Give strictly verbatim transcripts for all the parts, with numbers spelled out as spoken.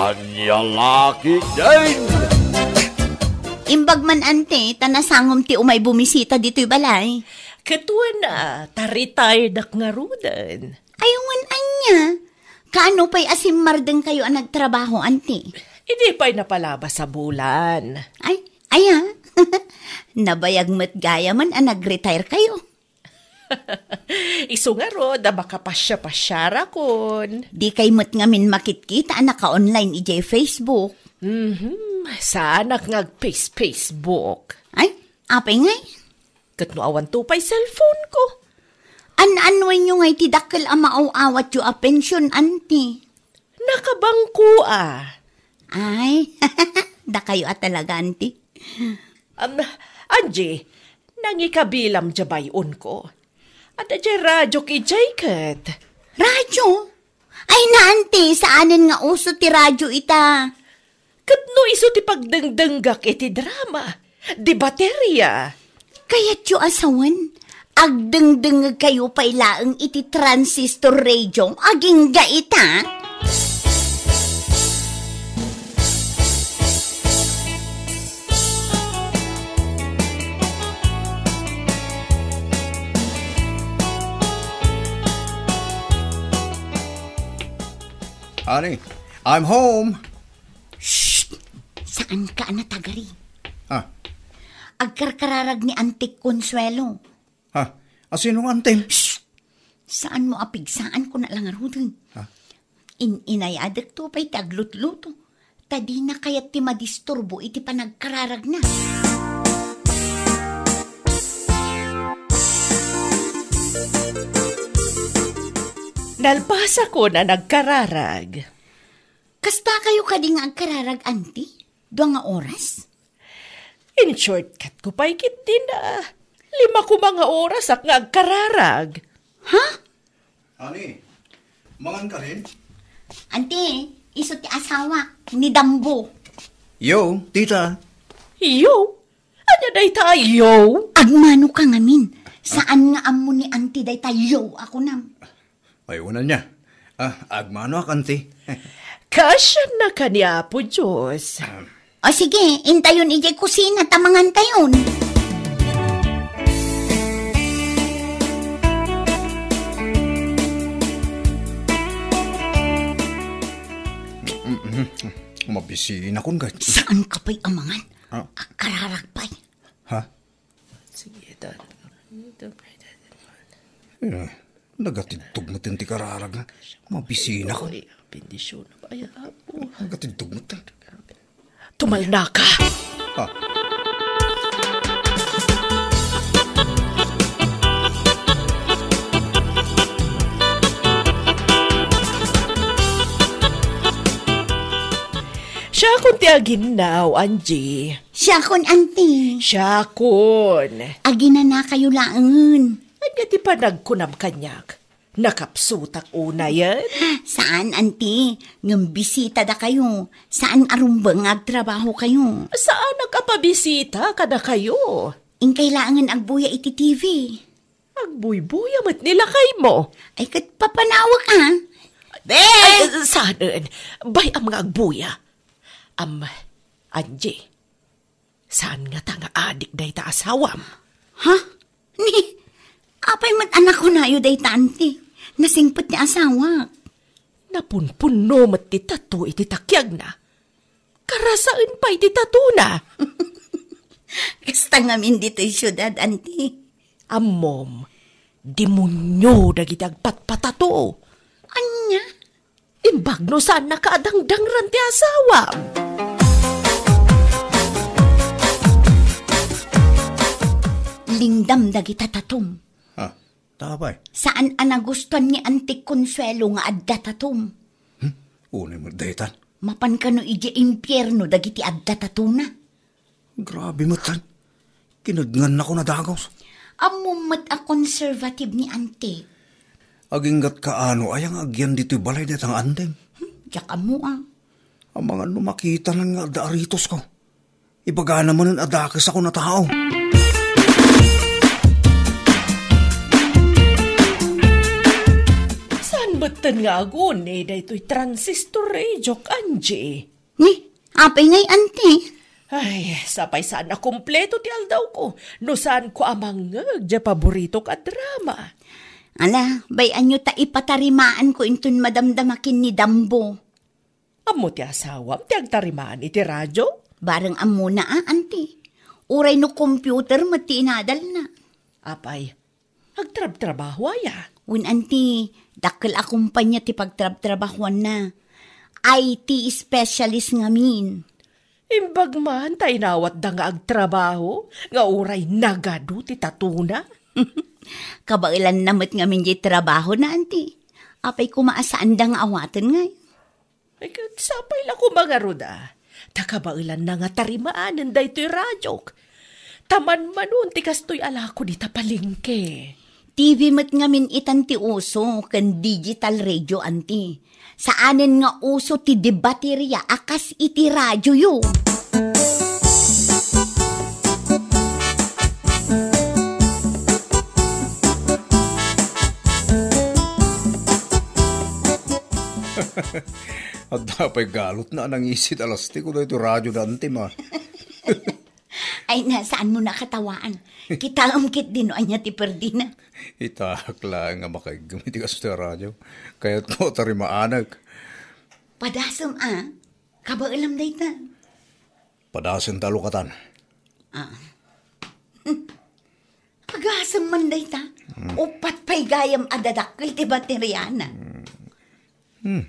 Ania la ketdin? Imbag man, ante, ta nasangom ti umay bumisita ditoy balay. Ket wen, ah, ta retiredak ngaruden. Ay, wen ania? Kaano pay a simmardengkayo a nagtrabaho, ante? Idi pay napalabas a bulan. Ay, aya. Nabayag met gayamen a nag-retire kayo. Isu ngarud a makapasiapasiarakon. Dikay met ngamin makitkita a naka-online idiay Facebook. Mhm, saanak nga agface-Facebook. Ay, apay ngay? Ket no awanto pay cellphone ko. An-annuenyo ngay ti dakkel a maaw-awatyo a pension, anti? Nakabangko a. Ay, dakayo a talaga, anti. Am, Angie, nangikabilam diay bay-onko. Adda diay radio idiay ket. Radio? Ay, naanti, saanen nga uso ti radio ita. Ket no isu ti pagdengdenggak iti drama, di bateria. Kayatyo a sawen, agdengdengngegkayo pay laeng iti transistor radio, agingga ita. Honey, I'm home. Shh! Saanka a natagari. Ah. Agkarkararag ni Antik Consuelo. Ha? Asino nga antim? Shh! Saanmo a pigsaan, kuna la ngaruden. Ha? In-inayadekto pay ti aglutluto. Ta dina kayat ti madisturbo iti panagkararagna. Nalpasakon a nagkararag. Kasta kayo kadi nga agkararag, anti? Dua nga oras? In shortcut ko pay ket dina. Lima koma nga orasak nga agkararag. Ha? Ani, mangan ka rin? Anti, isu ti asawa ni Dambo. Yo, tita. Yo? Ania dayta a yo? Agmano ka ngamin. Saan nga ammo ni anti dayta yo a kunam? Ay, unan niya. Ah, agmano ak, anti. Kasian na ka ni Apo Diyos. Ah. O sige, intayon idiay kusina, ta mangantayon. Mabisinakon ka. Saan ka pa'y amangan? Ah? Kararag pa'y. Ha? Sige, ito. Eh, nagatidtog met ti kararag. Mabisinakon. Bendisyon. Ay, apo. Nagatidtog met. Tumalna ka. Ah. Siakon ti aginnaw, Angie. Siakon, anti. Siakon. Aginana kayo laengen. Ania ti panagkunam kaniak? Nakapsutak unayen? Saan, anti. Ngem bisita da kayo. Saan a rumbeng nga agtrabaho kayo. Saan a kapabisita kada kayo? Inkay laengen agbuya iti T V. Agbuybuya met ni lakaymo. Ay, ket papanawek, ah. Be! Ay, saan? Bay-am nga agbuya. Am, Angie, saan ngata nga adik dayta asawam? Ha? Ni, apay met a nakunayo dayta, anti? Nasingpet ni asawa. Napunpunno met ti tato iti takiagna. Karasaen pay ti tatona. Kasta ngamin ditoy siudad, anti. Ammom, demonio dagiti agpatpatato. Ania? Imbag no saannaka a dangdangran ti asawam. Lingdam dagita tatom. Ha? Ta apay? Saan a nagustuan ni Antik Consuelo nga adda tatom. Hmm? Unay met daytan. Mapan kano idiay impierno dagiti adda tatona. Grabe met tan. Kinedngannako a dagus. Ammom met a conservative ni Antik. Aginggat kaano aya nga agyan ditoy balay dayta nga andim? Hmm, diak ammo, ah. Amangan no makitanan nga adda aritosko. Ibagana manen a dakesakon a tao. Saan Betten nga aguni daytoy transistor radiok, Angie. Ni, apay ngay, anti? Ay, sapay saan a kompleto ti aldawko no saanko a mangngeg diay paboritok a drama. Ala, bay-anyo ta ipatarimaanko inton madamdama ken ni Dambo. Ammo ti asawam ti agtarimaan iti radio? Bareng ammona a, anti. Uray no computer met ti inadalna. Apay, agtrabtrabaho aya? Wen, anti, dakkel a kumpanya ti pagtrabtrabahoanna. I T specialist ngamin. Imbag man ta inawatda nga agtrabaho nga uray nagadu ti tatona. Kabaelanna met ngamin diay trabahona, anti. Apay koma a saanda nga awaten ngay? Ay, ket sapay la koma ngarud a ta kabaelanna nga tarimaanen daytoy radiok. Ta manmanon ti kastoy a lako dita palengke. T V met ngamin itan ti uso ken digital radio, anti. Saanen nga uso ti debateria a kas iti radioyo. Adda pay galotna a nangisit a lastiko daytoy radio da, anti, ma. Ay na, saanmo nakatawaan? Kitaem ketdi no ania ti perdina. Itaak laeng a makaiggem iti kastoy a radio. Kayatko a tarimaanek. Padasem a, kabaelam dayta. Padasem ta lukatan. Ah. Agasem man dayta. Hmm. Uppat pay gayam a dadakkel ti bateriana. Hmm.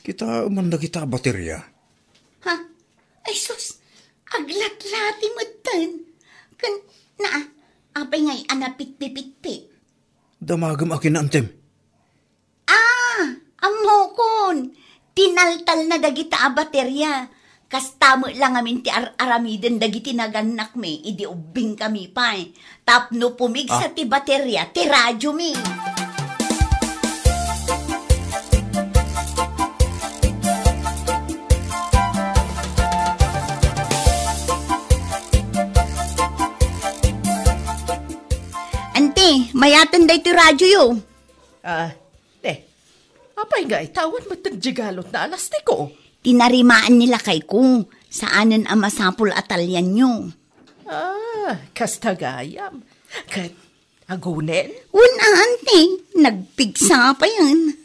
Kitaem man dagita a bateria. Ha? Ay sus, aglatlati metten. Ken, naa, apay ngay a napitpipitpit? Damagem a kinaantem. Ah, ammokon. Tinaltalna dagita a bateria. Kasta met la ngamin ti ar-aramiden dagiti nagannakmi idi ubbingkami pay. Tapno pumigsa Ah. ti bateria ti radiomi. Anti, mayaten daytoy radioyo. Ah, eh, apay nga itawen met ti galotna a lastiko? Tinarimaan ni lakayko, saanen a masapul a talianyo. Ah, kasta gayam. Ket agunen? Wen a, anti, nagpigsa payen.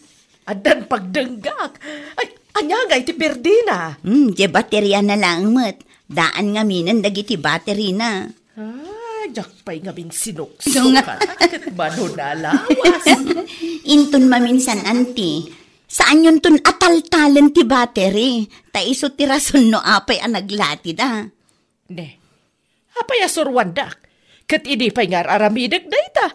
Addan pagdenggak. Ay, ania ngay ti perdina? Hmm, diay bateriana laeng met. Daan ngaminen dagiti baterina. Ah, diak pay ngamin sinuksok. Nga. Ket mano na lawas. Inton maminsan, anti, saanyonton a taltalen ti battery, ta isu ti rason no apay a naglatida. Ne, apay a suruandak? Ket idi pay nga ar-aramidek dayta?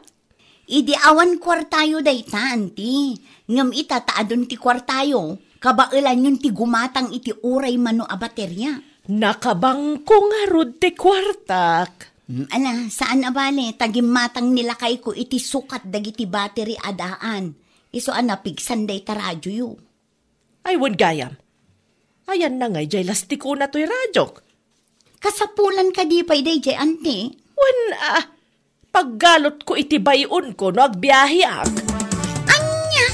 Idi awan kuartayo dayta, anti. Ngem ita ta adun ti kuartayo, kabaelanyon ti gumatang iti uray mano a baterya. Nakabangko ngarud ti kuartak. Hmm, ala, saan a bale, ta gimmatang ni lakayko iti sukat dagiti battery a daan. Isu a napigsan dayta radioyo. Ay, wen gayam. Ayanna ngay diay lastikona toy radiok? Kasapulan kadi pay daydiay, anti? Wen, ah, paggalotko iti bay-onko no agbiaheak. Ania?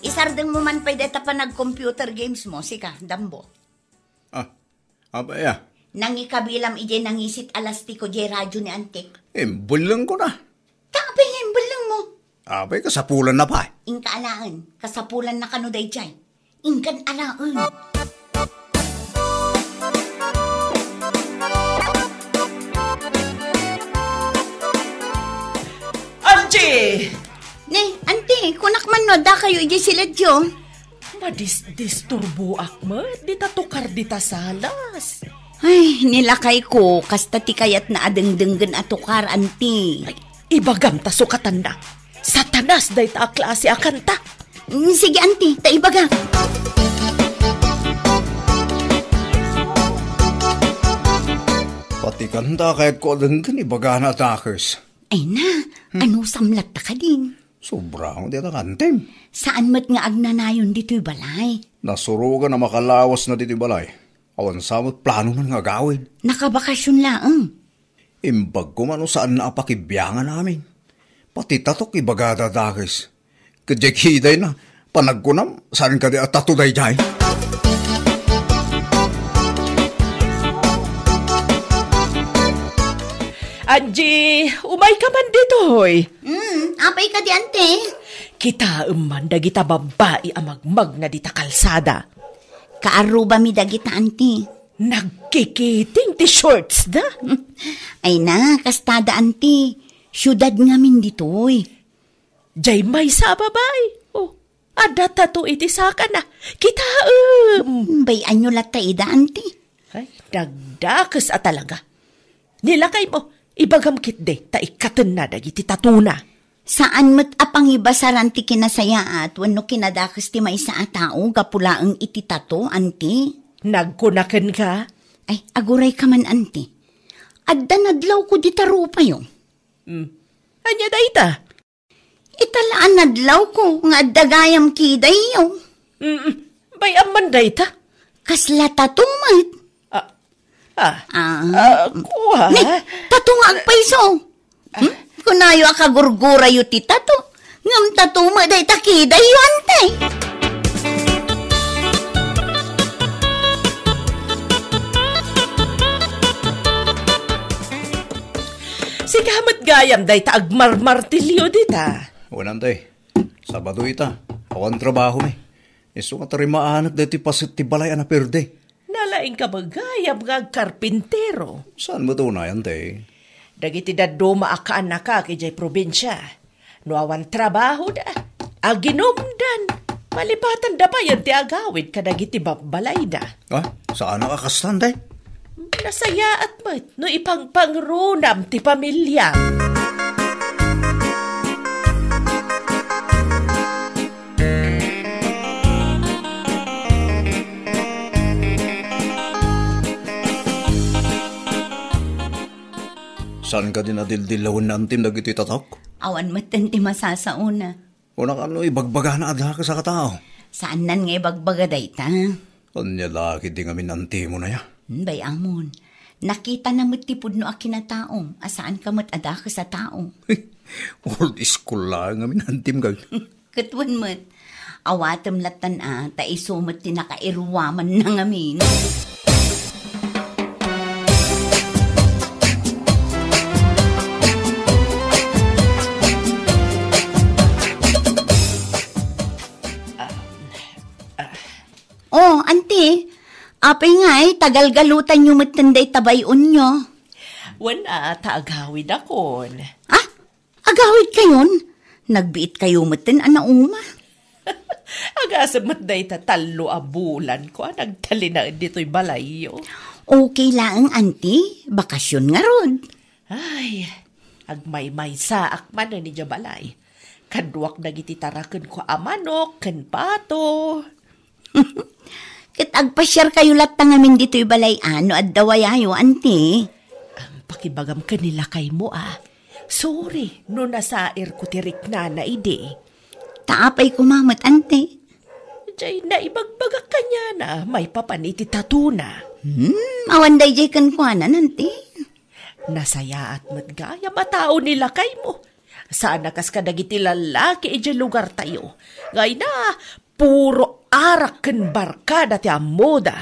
Isardengmo man pay dayta panag-computer games mo, sika, Dambo. Ah, apay a? Nangikabilam idiay nangisit a lastiko diay radio ni Antik. Imbellengko na. Ta apay nga imbellengmo? Apay, kasapulanna pay. Inka alaen, kasapulanna kano daydiay. Inkan alaen. Angie! Ne, anti, kunak man no, adda kayo idiay siledyo. Madisdisturboak met dita tukar dita salas. Ay, ni lakayko, kasta ti kayatna a dengdenggen a tukar, anti. Ay, ibagam ta sukatanna. Satanas dayta a klase a kanta. Mm, sige, anti, ta ibaga. Pati kanta kayatko a denggen, ibagana a dakes. Ay na, hmm. Anusam latta kadin? Sobra, dita kantem. Saan met nga agnanayon ditoy balay? Nasurogan a makalawasna ditoy balay. Awan sa met planonan nga agawid. Nakabakasyon laeng. Imbag koma no saanna a pakibiangan amin. Pati tatok ibagada dakes. Ket diay kidayna, panagkunam, saan kadi a tato daydiay? Angie, umay ka man ditoy. Hmm, apay kadi, ante? Kitaem man dagita babbai a magmagna dita kalsada. Kaarrubami dagita, anti. Nagkikiting ti shorts da. Ay na, kastada, anti. Siudad ngamin ditoy. Jay maysa a babai. Oh, adda tato iti sakana. Kitaem. Bay-anyo latta ida, anti. Ay, dagdakes a talaga. Ni lakaymo, ibagam ketdi ta ikkatenna dagiti tatona. Saan met a pangibasaran ti kinasayaat wenno kinadakes ti maysa a tao gapu laeng iti tato, anti? Nagkuna kenka? Ay, aguray ka man, anti. Adda nadlawko dita rupayo. Hmm. Ania dayta? Ita la a nadlawko nga adda gayam kidayyo. Mm, bay-am man dayta. Kasla tato met. Ah, ah, Ah. ah, kua. Ni, tato nga agpayso. Hmm? Kunayo a kagurgurayo ti tato. Ngem tato met dayta kidayyo, anti. Sika met gayam dayta agmarmartilyo dita. Wen, anti. Sabado ita. Awan trabahomi. Isu nga tarimaanek daytoy paset ti balay a naperde. Nalaing ka met gayam nga agkarpintero. Saan met unay, anti? Dagiti dadduma a kaannakak idiay probinsia. No awan trabahoda, aginumdan. Malipatandan pay ti agawid kadagiti babbalayda. Ah, saan a kasta, anti? Nasayaat met no ipangpangrunam ti pamiliam. Saan kadi a dildilawennami, antim, dagiti tatok? Awan metten ti masasaona. Kuna kano ibagbagana a dakes a katao? Saannan nga ibagbaga dayta. Ania la ketdi ngamin, antim, unay a? Hmm, bay-amon. Nakitana met ti pudno a kinataom, a saanka met a dakes a tao. Old school laeng ngamin, antim, gayam. Ket wen met, awatem lattan a, ta isu met ti nakairuamanna ngamin. Oh, anti, apay ngay, ta galgalutanyo metten dayta bay-onyo? Wen a, ta agawidakon. Ah? Agawidkayon? Nagbiitkayo metten a nauma. Agasem met dayta tallo a bulanko a nagtalinaed ditoy balayyo. Okay laeng, anti. Bakasyon ngarud. Ay, agmaymaysaak manen idiay balay. Kaduak dagiti tarakenko a manok ken pato. Ket agpasiarkayo latta ngamin ditoy balay a no adda wayayo, anti? Pakibagam ken ni lakaymo a. Sorry no nasairko ti riknana idi. Ta apay koma met, anti? Jay naibagbagak kaniana maipapan iti tatona. Hmm, awan dayjay kenkuana, anti? Nasayaat met gayam a tao ni lakaymo. Saan a kas kadagiti lallaki idiay lugartayo. Nga ina, puro arak ken barkada ti ammoda.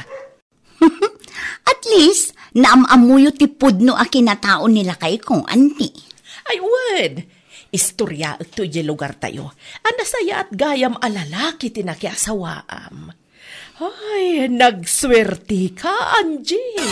At least, naam-ammoyo ti pudno a kinatao ni lakayko, anti. Ay, wen. Istoriaekto idiay lugartayo. A nasayaat gayam a lalaki ti nakiasawaam. Ay, nagsuertika, Angie.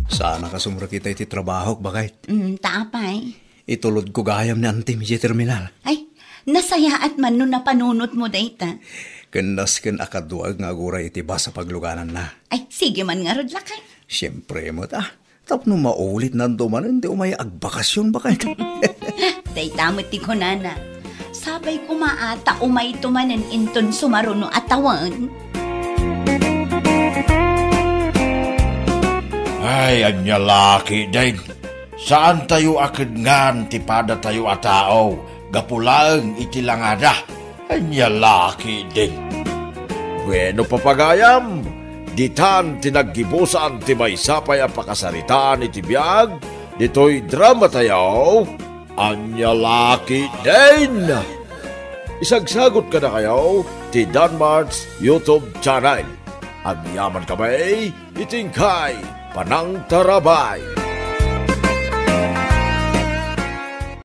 Saan a kasumrekita iti trabahok, baket? Mm, ta apay? Itulodko gayam ni antim idiay terminal. Ay, nasayaat man no napanunotmo dayta. Ken nasken a kaduak nga aguray iti bus a paglugananna. Ay, sige man ngarud, lakay. Siempre met, ah. Tapno maulitnan to manen ti umay agbakasyon, baket. Dayta met ti kunana. Sapay koma a ta umayto manen inton sumaruno a tawen. Ay, ania la ketdin. Saantayo a kenngan ti padatayo a tao. gapu laeng iti langada. Ania la ketdin? Bueno, papagayam, ditan ti naggibusan ti maysa pay a pakasaritaan iti biag ditoy dramatayo. Ania la ketdin? Isagsagot kadakayo ti Danmart's YouTube channel. Agyaman kami iti inkay panangtarabay.